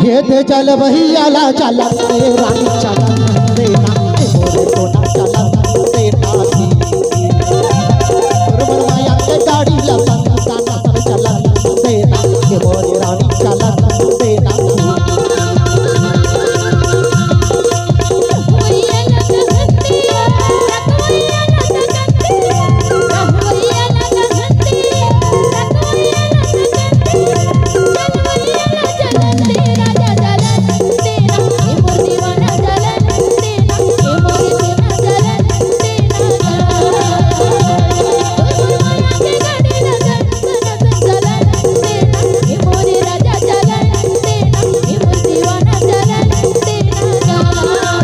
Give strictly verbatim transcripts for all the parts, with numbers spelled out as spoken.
ये दे चल भैया ला चलन दे, रानी चलन दे ना, ए मोरे सोना चलन दे ना। तोर मोर माया के गाड़ी ला संताना सब चलन दे ना, ए मोरे रानी चलन दे ना।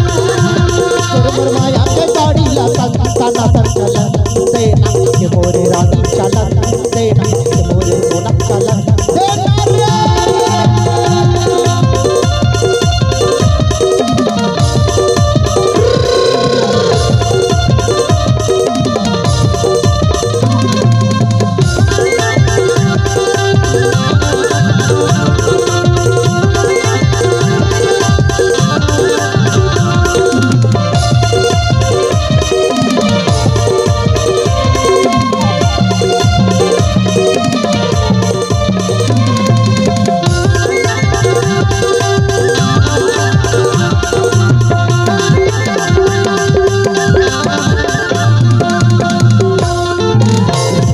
तोर मोर माया के गाड़ी ला संताना संचलन देना, ये मोरे रानी चलन देना, ये मोरे सोना चलन देना रे।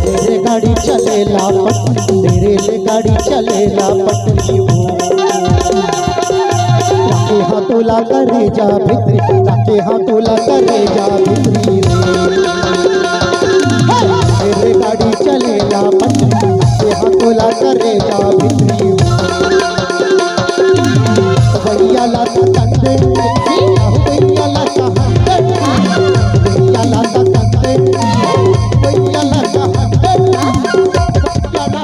तेरे गाड़ी चलेला पट, तेरे ले गाड़ी चलेला पटरी हो। ताके हाँ तोला करे जा भितरी, ताके हाँ तोला करे जा भितरी रे। तेरे गाड़ी चलेला पट, ताके हाँ तोला करे जा भितरी हो। भैया ला तो तंदे, भैया ला तो तंदे, भैया ला तो तंदे, भैया ला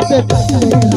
तो तंदे।